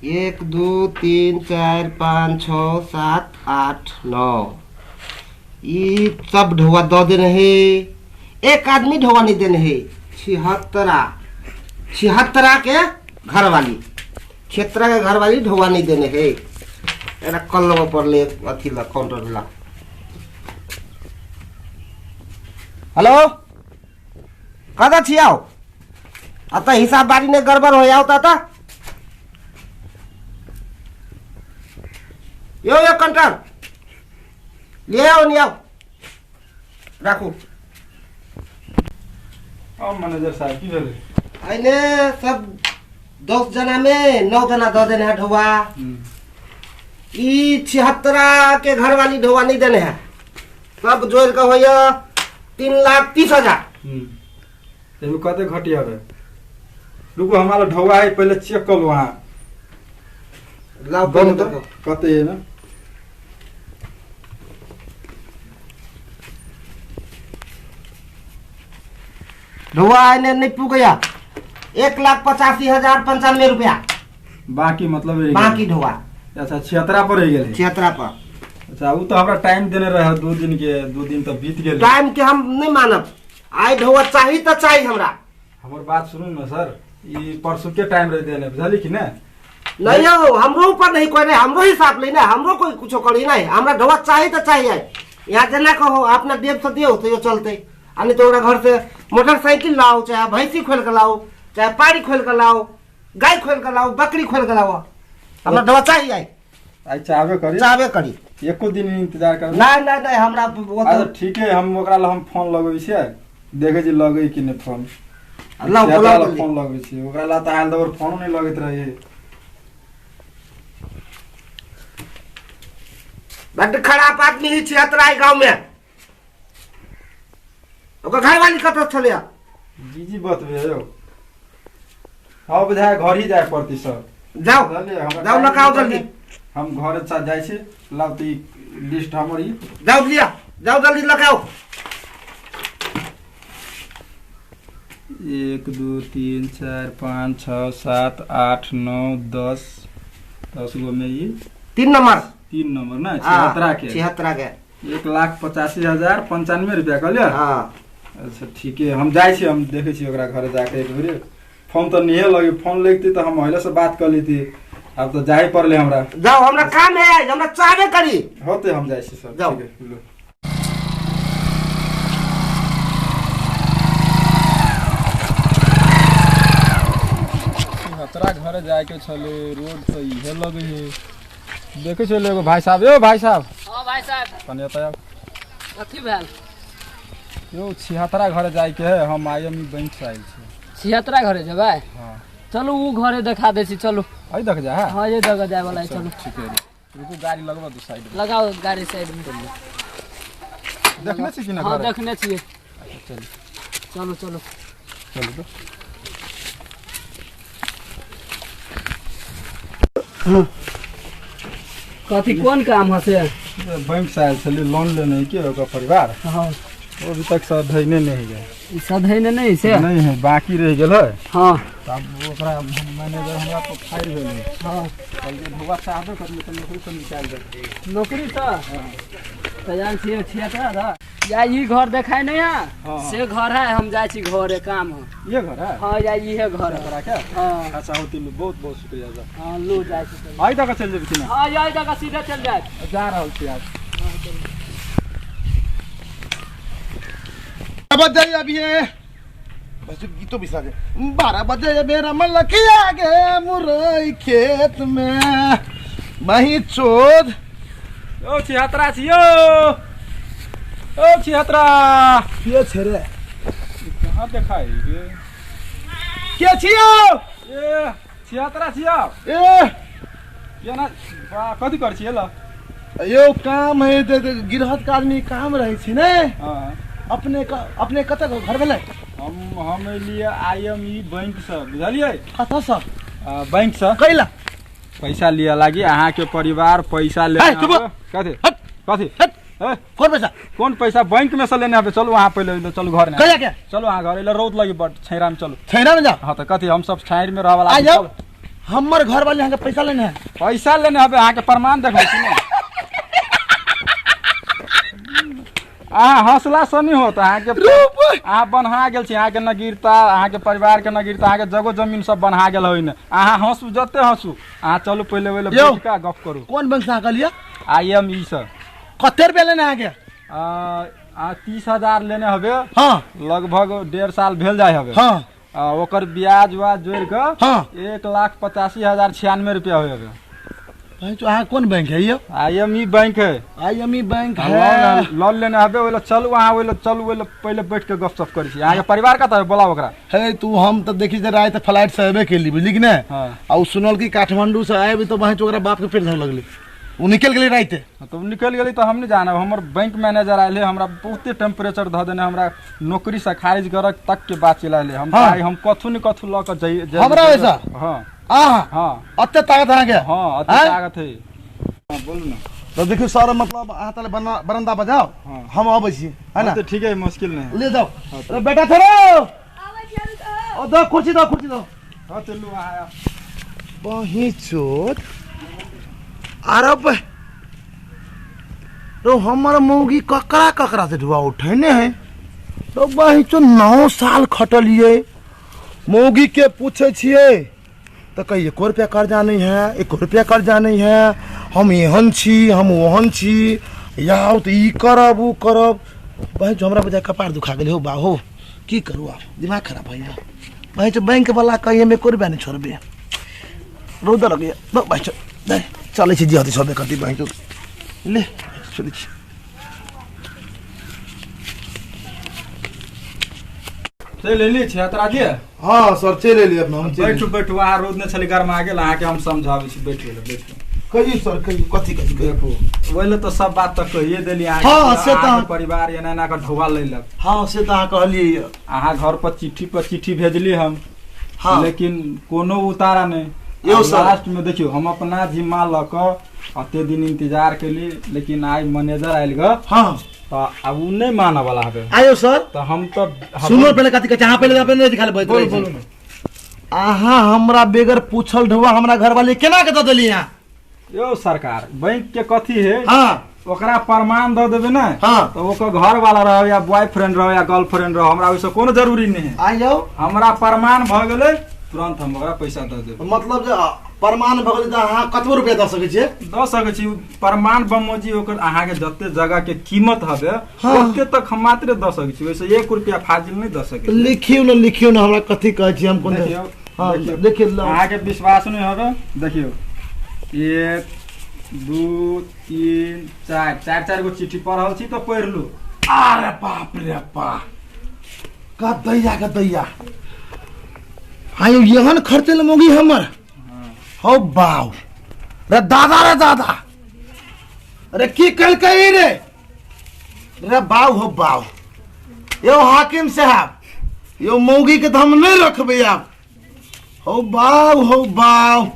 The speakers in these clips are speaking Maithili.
एक दू तीन चारि पाँच छओ सात आठ नओ ई सब ढोआ दऽ देने है एक आदमी ढोआ नहीं देने है छिहत्तरा छिहत्तरा के घरवाली छिहत्तरा के घरवाली ढोआ नहीं देने है एकरा कल लेबऽ पड़लै अथी ला काउंटर ला हेलो कतऽ छी आउ अतऽ हिसाब बारी नहि गड़बड़ हो आउ तऽ यौ यौ कंटर ले आउ नहीं आउ राखू अब मैनेजर साहब की भेलै अने सब 10 जना में 9 जना दऽ देने है ढोआ ई छिहत्तरा के घरवाली ढोआ नहीं देने है सब जोड़ के होइए 3,30,000। एहिमे कते घटी हवे रुकू हमारा ढौआ है पहले चेक कर लो अहाँ लाओ दो पहिले तो देखो। कते एहिमे ढोआ आने नहीं पुगया 1,85,095 रुपया बाकी मतलब रहि गेल। बाकी ढोआ अच्छा छिहत्तरा पर रहि गेल छिहत्तरा पर। अच्छा ओ तऽ हमरा टाइम देने रहे 2 दिन के 2 दिन तऽ बीत गेल। टाइम के हम नहीं मानब आइ ढोआ चाही तऽ चाही हमरा। हमर बात सुनू ने सर ई परसू के टाइम रह देने बुझली कि ने नहीं हो हमरो ऊपर नहीं कोई नहीं हमरो हिसाब ले ना हमरो कोई कुछो करी नहीं हमरा ढोआ चाही तऽ चाही आइ यहाँ जेना कहो अपना देव से दियो तो चलते आ नहीं तो ओकरा घर से मोटरसाइकिल लाओ चाहे भैंसी खोल के लाओ चाहे पारी खोल के लाओ गाय खोल के लाओ बकरी खोल के लाओ हमरा ढोआ चाही आइ। आइ चाहबे करी चाहबे करी एको दिन इंतजार कर नहीं नहीं नहीं हमरा वो अच्छा ठीक है हम ओकरा ला हम फोन लगबै छियै देखै छी लगै कि नहि फोन लाओ, ओकरा बोलाओ ला जल्दी। फोन लगबै छियै ओकरा ला तऽ आयल तऽ फोनो नहि लगैत रहै बड्ड खराब आदमी ही छिहत्तरा गाँव में ओकर घरवाली कतऽ छलै जी जी बतबे यौ हाँ बुझाय घर ही जाय पड़ती सर जाओ बुझलियै हमरा जाओ लकाओ जल्दी हम घरे सा जाइ छी लाउ तऽ ई लिस्ट हमर ई जाओ लिया जाओ जल्दी लकाओ 1 2 3 4 5 6 7 8 9 10 10 गो में ई 3 नंबर 3 नंबर ना छिहत्तरा के छिहत्तरा के 1,85,095 रुपया कहलियै। हाँ अच्छा ठीक है हम जाइ छी हम देखै छी ओकरा घरे जाके एक बेर फोन तऽ नहिए लगे फोन लगती तऽ हम पहिले से बात कर लेती आब तऽ जाहे पड़ले हमरा। जाओ हमरा काम है हमरा चाहबे करी होते हम जाइ छी सर जाओ। ठीक है लो। छिहत्तरा घरे जाके छलै रोड तऽ इहे लगे है देखै छलै एगो भाई साहब यौ भाई साहब। हाँ भाई साहब कनी एतऽ आउ। कथी भेल यौ छिहत्तरा घरे जाइके है हम I M E bank से आयल छी। छिहत्तरा घरे जेबै? हाँ चलू उ घरे देखा दै छी चलू। अइ देख जा है? हाँ ये जगह जाय वाला है चलू। ठीक है रुकू गाड़ी लगबऽ दू साइड में। लगाओ गाड़ी साइड में। देखने छी कि ना हाँ घरे? देखने छियै। चलू चलू चलू चलू तो। कथी कोन काम है से? बैंक से आयल छली लोन लेने के ओकर परिवार। हाँ वो अभी तक सधैने नहीं गए। ई सधैने नहीं से? नहीं है बाकी रह गेल है। हाँ तब ओकरा मैनेजर हमरा पर फायर भेल है। हाँ कहलकै ढौआ चाहबे करलियै तऽ नौकरी से निकालि देलकै। नौकरी से तऽ जान छियै छिहत्तरा रह या ई घर देखाय नहीं है। हाँ। से घर है हम जाइ छी घरे काम है। ये घर है? हाँ या इहे घर है। छिहत्तरा के? हाँ। अच्छा होती लू बहुत बहुत शुक्रिया सर। हाँ लू जाइ छी। आइ तक चलि जेबै कि ना? हाँ यही जगह सीधे चल जाए। जा रहल छी आज। बजे अभी है बस गीतो बिसरा गए 12 बजे मेरा मन लखिया गे मुरई खेत में मही चोद। ओ छिहत्तरा छियो ओ छिहत्तरा के छे रे? कहाँ देखाई गे? के छियो? ए छिहत्तरा छियो। ए केना कथी कर छियै ल? यो काम है ते गिरहत के आदमी काम रहै छै ने। हाँ अपने अपने कतऽ घर भेलै? हम एलियै I M E bank से बुझलियै। कतऽ से? बैंक से। कैला? पैसा लिअ लागी अहाँ के परिवार पैसा ले। हे, चुप। कथी? हट। कथी? हट। हे? कोन पैसा? कोन पैसा बैंक में से लेने आबे चलू अहाँ पहिले चलू घर ने। कहिया के? चलू अहाँ घर एले रौद लगी बड छैरा में चलू। छैरा में जाओ। हाँ तऽ कथी हम सब छैर में रहऽ वाला आ जाओ। हमर घर वाले अहाँके पैसा लेने है? पैसा लेने हबे, अहाँके प्रमाण देखबै छी ने। अहाँ हौसला से नहीं होत अहाँके। रूप अहाँ बन्हा गेल छी, अहाँके नगीरता, अहाँके परिवार के नगीरता, अहाँके जगो जमीन सब बन्हा गेल होइ ने। अहाँ हँसू, जते हँसू, अहाँ चलू पहिले ओहि यौ। बैठ कऽ गप करू। कोन बैंक से अहाँ कहलियै? I M E sir. कते रुपया लेने अहाँके? 30,000 लेने हबे। हाँ। लगभग 1.5 साल भेल जाय हबे। हाँ। ओकर ब्याज उयाज जोड़ि कऽ हाँ। 1,85,096 रुपया होइ हबे। भाई, तो अहाँ कोन बैंक है यौ? I M E bank है। I M E bank है। लोन लेने हबे, ओहि लए चलू अहाँ, ओहि लए चलू, ओहि लए पहिले बैठ के गपशप करै छी। अहाँके परिवार कतऽ है? बोलाउ ओकरा। हे तू, हम तऽ देखी जे राति फ्लाइट से अयबे केली, बुझली कि नहि? हाँ। आ उ सुनल कि काठमांडू से आबि तऽ वहीं ओकरा बाप के पेट धर लगलै, उ निकलि गेलै राति। तऽ ओ निकलि गेलै तऽ हम नहि जानब। हमर बैंक मैनेजर आयल है, हमरा बहुते टेम्परेचर धऽ देने, हमरा नौकरी से खारिज करऽ तक के बात चलि आयल। हम हाँ। आइ हम कथू ने कथू लऽ कऽ जाइ। हमरा वैसा? हाँ। आहा। हाँ। अते ताकत अहाँके? हाँ, अते आँय? ताकत है। हाँ, बोलू ने। तऽ देखियौ सर, मतलब अहाँ ताले बरंदा पर जाओ। हाँ। हम अबै छी, है ना? हाँ, तऽ ठीक है, मुश्किल नहीं है। ले जाओ। अरे बेटा छोड़ो, ओ दो कुर्सी दो, कुर्सी दो। हाँ, चलू अहाँ। बही चोट अरब रो, हमर मौगी ककरा ककरा से ढुआ उठेने है तो बही चो। 9 साल खटलिए, मौगी के पूछे छियै तऽ कही एको रुपया कर्जा नहीं है, एको रुपया कर्जा नहीं है, हम एहन छी, हम ओहन छी, आउ तऽ ई करब, उ करब। बही चो हमरा बुझाय कपार दुखा गेलै हो बा हो। की करू आब, दिमाग खराब भऽ गेल। बही चो बैंक वाला कही हम एको रुपया नहीं छोड़बे। रौदा लगैया। बही चो चलै छी, जे होतै सबे करतै। बही चो ले चलै छी। चलि एली छिहत्तरा जी? हाँ सर, चलि एलियै अपना हम, चलि। बैठू बैठू, अहाँ रोज नहि छलै, गरमा गेल, अहाँके हम समझाबै छी। बैठू बैठू। कहियौ सर, कहियौ, कथी कथी कहियौ? देखू, ओहि लए तऽ सब बात तऽ कहिए देली अहाँके। हाँ, से तऽ अहाँके परिवार एना एना कऽ ढौआ लेलक। हाँ, से तऽ अहाँ कहलियै। अहाँ घर पर चिट्ठी पर चिट्ठी भेजली हम। हाँ। लेकिन कोनो उतारा नहि। यौ सर। लास्ट में देखियौ, हम अपना जिम्मा लऽ कऽ अते दिन इंतजार केली, लेकिन आइ मैनेजर आयल ग। हाँ। तऽ आब उ नहि मानऽ वाला हबे। आयो सर। तऽ हम तऽ सुनो पहिले कथी कहै छै अहाँ, पहिले अपने दिखा लेबै। बोलू बोलू ने। अहाँ हमरा बेगर पूछल ढुआ हमरा घर वाले केना के दऽ देली अहाँ? यौ सरकार, बैंक के कथी है, हाँ। ओकरा प्रमाण दऽ देबै ने, हाँ। तऽ ओकर घर वाला रहो या बॉयफ्रेंड रहो या गर्लफ्रेंड रहो, हमरा ओहिसँ कोनो जरूरी नहि है। आयो। हमरा प्रमाण भऽ गेलै, तुरंत हम ओकरा पैसा दऽ देबै। मतलब जे प्रमाण भऽ गेलै तऽ अहाँ कतबो रुपया दऽ सकै छियै? दऽ सकै छी। प्रमाण बमोजी ओकर अहाँके जते जगह के कीमत हबे, हाँ। ओते तक हम मात्र दऽ सकै छी, ओहिसँ 1 रुपया फाजिल नहि दऽ सकै छी। लिखियौ ने, लिखियौ ने, हमरा कथी कहै छी, हम कोन देखियौ। हाँ। देखियौ। देखियौ लाउ। अहाँके विश्वास नहि हबे, देखियौ, 1 2 3 4, 4 4 गो चिट्ठी पढ़ल छी तऽ पढ़ि लू। अरे बाप रे बा, गदैया गदैया, आयो एहन खर्चे ले मोगी हमर। हो बाउ रे दादा, रे दादा, अरे की कलकै रे? रे बाउ हो बाउ। यो हाकिम साहब, यो मौगी के तऽ हम नहीं रखबै आब। हो बाउ हो बाउ।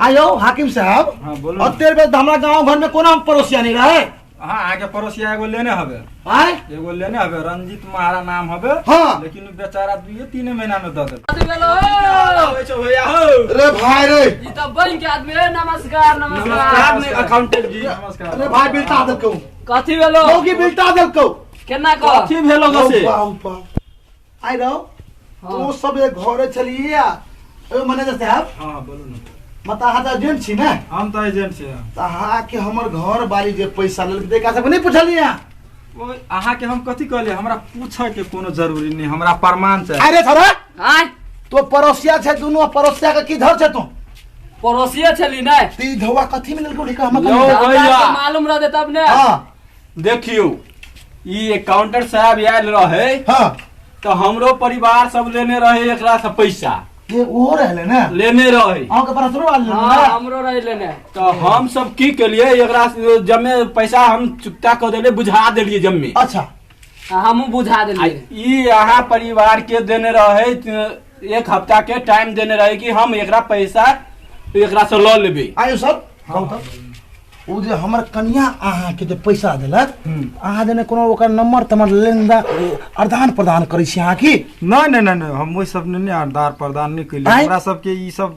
आयो हाकिम साहब। हाँ, बोलू ने। ओते रुपया तऽ हमरा गाँव घर में कोनो पड़ोसिया नहीं रहे। हाँ, अहाँके पड़ोसिया एगो लेने हबे। आय? एगो लेने हबे, रंजीत महारा नाम हबे। हाँ। लेकिन उ बेचारा 2-3 महीना में दऽ देलक। आदमी भेलो हो। भैया हो। रे भाई रे। ई तऽ बैंक के आदमी है। नमस्कार नमस्कार। अकाउंटेंट जी, नमस्कार। अरे भाई, बिलटा देलकौ। कथी भेलो? मौगी बिलटा देलकौ। केना कह? कथी भेलो गसे? बाउ बाउ, आइ रहो तू सब एक घरे छलिए आ ओ मैनेजर साहब। हाँ, बोलू ने। मतलब अहाँ तऽ एजेंट छी ने? हम तऽ एजेंट छी। तऽ अहाँके हमर घर बाली जे पैसा लेलक देखा सब नहि पुछलियै अहाँ? ओ अहाँके हम कथी कहलियै, हमरा पूछऽ के कोनो जरूरी नहि, हमरा प्रमाण चाही। अरे छोरा। आय? तो पड़ोसिया छै, दुनू पड़ोसिया के की धर छै तू? पड़ोसिए छली नै? ती धोआ कथी में लेलकौ ढेका हमरा? यौ। हमरा भैया। के मालूम रहते तब ने। हाँ। देखियौ, ई अकाउंटेंट साहब आयल रहे। हाँ। तऽ हमरो परिवार सब लेने रहे एकरा से पैसा। ये ओहो रहले ने? लेने रहे। अहाँके पास आयल हाँ, हमरो रहे लेने। तऽ हम सब की केलिए, एकरा से जमे पैसा हम चुकता कऽ देलिए, बुझा देलिए जमे। अच्छा। हमहूँ बुझा आ देलिए। ई अहाँ परिवार के देने रहे, 1 हफ्ता के टाइम देने रहे कि हम एकरा पैसा एकरा से लऽ लेबै। आयो सर, कहू तऽ ओ जे हमर कनिया अहाँके जे पैसा देलक, अहाँ देने कोनो ओकर नंबर तमर लेनदेन आदान प्रदान करै छी अहाँ की? नहि नहि नहि नहि, हम ओहि सब नहि आदान प्रदान नहि केलियै। आँय? हमरा सबके ई सब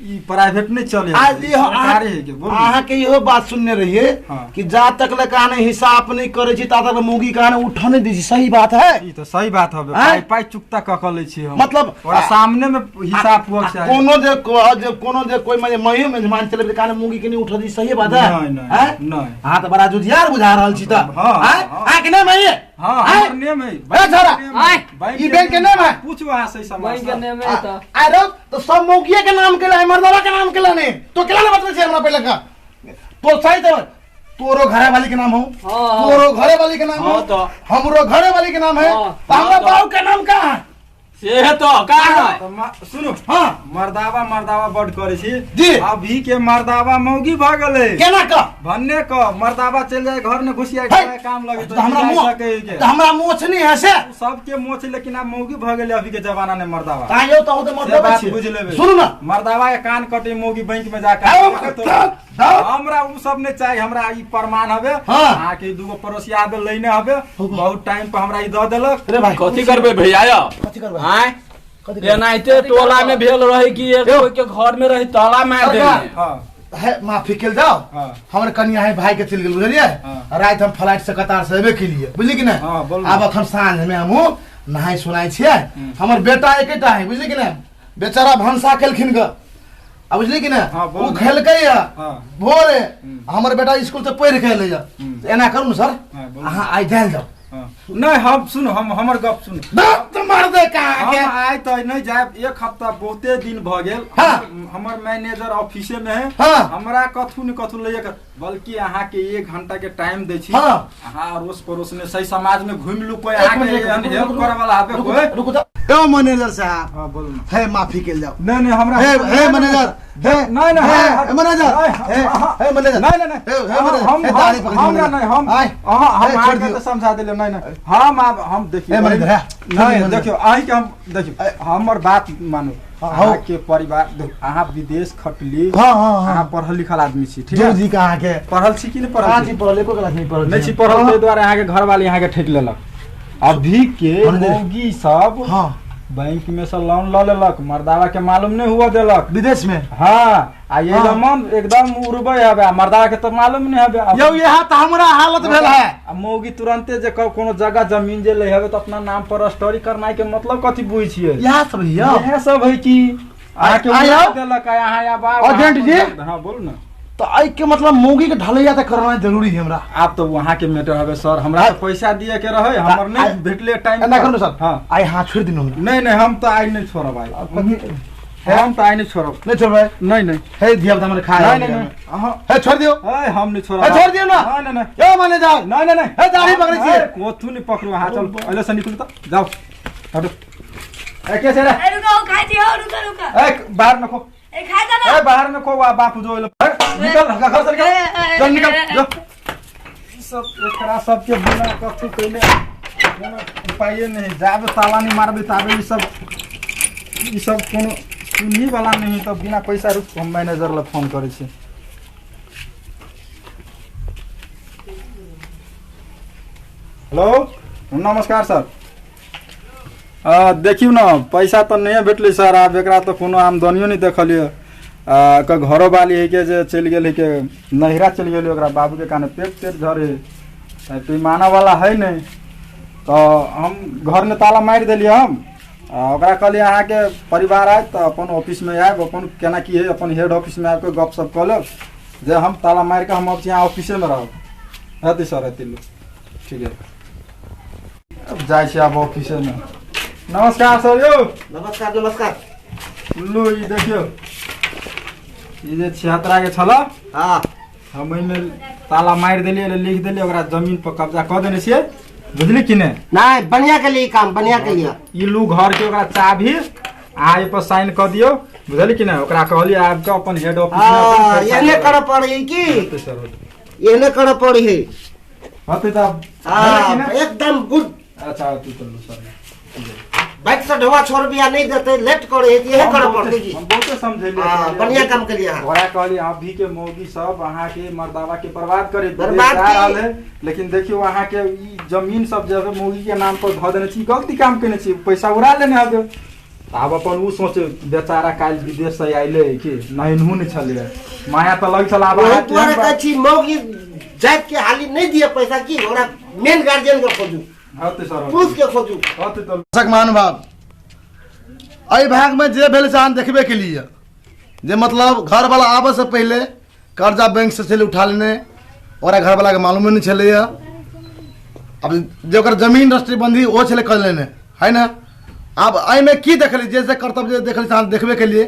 ई प्राइवेट नहीं चले आज सरकारी है के बोलू। अहाँ के इहो बात सुनने रहिए हाँ। कि जा तक ले कहाने हिसाब नहीं करे छी ता तक मौगी कहाने उठा नहीं दी छी। सही बात है। ई तो सही बात हबे। आँय? पाई पाई चुकता क क लै छी हम। मतलब ओकरा सामने में हिसाब हुआ आ, चाही। कोनो जे कोनो जे कोई माने मही में मान चले कहाने मौगी के नहीं उठा दी, सही बात है। नहीं, नहीं, आँय? नहीं। अहाँ तो बड़ा जुझियार बुझा रहल छी त। हाँ, आँय? हाँ। अहाँ के नाम है? हाँ, आँय? हमर नेम है। ए छोरा, आँय? बैंक ई बैंक के नेम है? पूछ वहाँ से समाज बैंक के नेम है तो अरे तो सब मौगिए के नाम के ला, मर्दवा के नाम के ला नहीं तो केला ना बतबै छै हमरा पहिले का तो सही तो तोरो घरे वाली के नाम हो, हाँ। तोरो घरे वाली के नाम हो, हाँ तो। हमरो घरे वाली के नाम है, हाँ। तो हमरा हाँ तो। बाबू के नाम का है? से तो का है? तो सुनू। हाँ। मर्दावा मर्दावा बड करे छी जी। अभी के मर्दावा मौगी भ गेलै। केना का भन्ने क मर्दावा चल जाए घर ने घुसिया है। के काम लगे तो हमरा मुंह सके के तो हमरा मोछ नहीं है से सबके मोछ, लेकिन आब मौगी भ गेलै अभी के जमाना ने मर्दावा। तायो तो तो से मर्दावा बात छी। बुझ लेबै। सुनू ना, मर्दावा के कान कटे मौगी बैंक में जाके आओ, तो दाओ। हमरा उ सब ने चाहिए, हमरा ई प्रमाण हबे। हाँ। अहाँ के दूगो पड़ोसिया आबे लेने हबे, बहुत टाइम पर हमरा ई द देलक। अरे भाई कथी करबै भैया यौ? कथी करबै? आँय? कथी करबै? एनाहिते टोला में भेल रहे कि एक कोई के घर में रही ताला मार सरकार। देने। हाँ। है माफी केल जाओ। हाँ। हमर कनिया है भाई के चल गेल बुझलिए। हाँ। रात हम फ्लाइट से कतार से एबे केलिए बुझली कि नहीं। हाँ, बोलू। आब अखन साँझ में हमहू नहाय सुनाय छियै। हमर बेटा एकेटा है बुझली कि नहीं, बेचारा भनसा केलखिन ग आ बुझली कि नहीं, हाँ, बोलू। ओ खेलकै या हाँ। भोरे हमर बेटा स्कूल से पढ़ के एलै या। एना करू ने सर, हाँ, बोलू। अहाँ आइ जायल जाओ। हाँ। नहीं हम सुन, हम हमर गप सुन। बाप तो मार दे कहाँ के। हम आइ तो नहीं जायब, एक हफ्ता बहुते दिन भ गेल। हाँ। हमर मैनेजर ऑफिसे में है। हाँ। हमरा कथू न कथू लैए के, बल्कि अहाँ के 1 घंटा के टाइम दै छी। हाँ। अहाँ अड़ोस पड़ोस में सही समाज में घुमि लू, कोई एक अहाँ मिनट, के एक एहन मिनट, हेल्प रुकू, करे वाला हबे रुकू, कोई। रुकू तो। ए मैनेजर साहब। हाँ, बोलू ना। हे माफी केल जाओ। नहीं नहीं हमरा हे हे मैनेजर, हे नहीं नहीं हे हे मैनेजर, नहीं, हे हाँ, हे मैनेजर। नहीं नहीं नहीं हे हे मैनेजर, हम हे दाढ़ी पकड़ हमरा मैनेजर। नहीं हम आय, अहाँ हम हे, छोड़ अहाँके दियौ। तऽ समझा देलियै। नहीं नहीं हम आब हम देखियौ हे मैनेजर, हे, नहीं मैनेजर। देखियौ अहीं के हम देखियौ हमर बात मानू। हाँ, अहाँ के परिवार देखू, अहाँ विदेश खटली, हाँ, हाँ, हाँ। अहाँ पढ़ल लिखल आदमी छी, ठीक जो है? जी का अहाँ के पढ़ल छी कि नहीं पढ़ल कहाँ छी? छी पढ़ल, एको क्लास नहीं पढ़ल नहीं छी पढ़ल, ताहि दुआरे अहाँके घरवाली अहाँके ठकि लेलक। अभी के मैनेजर। मौगी सब हाँ। बैंक में से लोन ल लेलक, मर्दावा के मालूम नहीं हुआ देलक विदेश में। हाँ, आ ये हाँ। जमन एकदम उड़बै हबे, आ मर्दावा के तो मालूम नहीं हबे। यौ यहाँ तो हमरा हालत भेल है। आ मौगी तुरंते जे कोनो जगह जमीन जे लै हबे तो अपना नाम पर स्टोरी करनाइ के मतलब कथी बुझै छियै? यहाँ सब है यौ। इएह सब है कि अहाँके आय उड़ा यौ। देलक, आ अहाँ आब आब अर्जेंट जी? हाँ बोलू ना। तो एहि के मतलब मौगी के ढलैया तऽ करना जरूरी है हमरा। आब तो वहाँ के मैटर हबे सर, हमरा तो पैसा दिए के रहे, हमर नहीं भेटले टाइम एना पर। करू सर, हाँ। आइ हाथ छोड़ि दिनु हमरा। नहीं नहीं हम तो आइ नहीं छोड़ब, आइ हम तो आइ नहीं छोड़ब। नहीं छोड़बै? नहीं नहीं। हे धिया पुता हमर खाए। नहीं नहीं नहीं अहाँ हे छोड़ दियौ। हे हम नहीं छोड़ब। हे छोड़ दियौ ना। नहीं नहीं नहीं। यौ मैनेजर। नहीं नहीं नहीं। हे दाढ़ी पकड़ै छियै। कोथू नहीं पकड़ू अहाँ, चल अहिले से निकलू तऽ जाओ हटू। ए के छै रे? ए रुको खाइ दियो, रुको रुको। ए बाहर में खो। ए खाइ दे ना। ए बाहर में खो, वा बाप जो एलो। निकल घर से निकल, चल निकल जो। ई सब एकरा सब के बिना कथू कइले कोनो उपाये नहीं, जाबे ताला नहीं मारबे ताबे ई सब कोनो सुनही वाला नहीं। तो बिना पैसा रुक हम मैनेजर ल फोन करै छी। हेलो नमस्कार सर। देखियौ न पैसा तऽ नहि भेटलै सर, आब एकरा तऽ कोनो आमदनियो नहि देखलियै। एकर घरोवाली है के जे चलि गेल है के नैहरा चलि गेलै, ओकरा बाबूके काने पेट तेट झरे तऽ ई मानऽवला है नहि। तऽ हम घरमे ताला मारि देलियै हम। ओकरा कहलियै अहाँके परिवार आयत तऽ अपन ऑफिसमे आयब, अपन केना की है अपन हेड ऑफिसमे आबि कऽ गपशप कऽ लेब जे हम ताला मारि कऽ हम अब यहाँ ऑफिसेमे रहब। हेतै सर हेतै, लू ठीक है अब जाइ छी आब ऑफिसेमे। नमस्कार सर। यौ नमस्कार नमस्कार। लू ई देखियौ ई जे 76 के छल। हाँ। हम एहिमे ताला मारि देलियै, लिख देलियै, ओकरा जमीन पर कब्जा कऽ देने छियै, बुझली कि नहि? नहीं बढ़िया के लिए काम, बढ़िया के लिए। ई लू घर के ओकरा चाभी अहाँ एहि पर साइन कऽ दियौ, बुझली कि नहि? ओकरा कहलियै आबि कऽ अपन हेड ऑफिस में एहने करऽ पड़ै की? सर एहने करऽ पड़ै है। होतै तऽ हाँ एकदम गुड। अच्छा होतै तऽ लू सर। बाइक से ढोआ छोड़ बिया नहीं देते, लेट करे है, यही करे पड़ते की। हम बहुते समझेलियै। हाँ, बढ़िया काम के लिए। ओकरा कहलियै अभी के मौगी सब अहाँके मर्दावा के बर्बाद करे बर्बाद जा रहल की? है, लेकिन देखियौ अहाँके ई जमीन सब जे है मौगी के नाम पर धऽ देने छी, गलती काम केने छी, पैसा उड़ा लेने हबे, आब अपन उ सोचे बेचारा काल्हि विदेश से आइले है कि नहिनहु नहि छलै, माया तऽ लग छल। आब ओही अहाँ दुआरे केहन कहै छी मौगी जाति के हाली नहीं दिए पैसा की, ओकरा मेन गार्जियन के खोजू, होतै सर, पुरुष के खोजू। होतै तऽ। दर्शक महानुभाव, एहि भागमे जे भेल से अहाँ देखबे के लिए जे मतलब घरवाला आबऽ से पहिले कर्जा बैंक से छलै उठा लेने, ओकरा घरवालाके मालूमे नहि छलैए। आब जे ओकर जमीन रजिस्ट्रीबंदी ओ छलै कर लेने है ने। आब एहिमे की देखली जे से कर्तव्य जे देखली से अहाँ देखबे के लिए।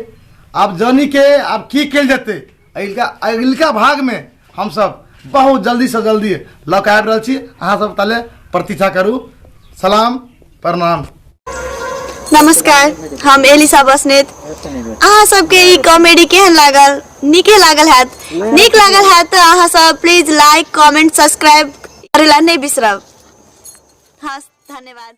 आब जनी के आब की कयल जेतै, अगिलका अगिलका भागमे हमसब बहुत जल्दी से जल्दी लऽ कऽ आबि रहल छी। अहाँ सब ताले प्रतीक्षा करू। सलाम, प्रणाम। नमस्कार, हम एलिसा बस्नेत। अहाँ सबके ई कॉमेडी केहन लागल? नीके लागल हैत। नीक लागल हैत तऽ अहाँ सब प्लीज लाइक, कमेंट, सब्सक्राइब करेला नहि बिसरब। हाँ, धन्यवाद।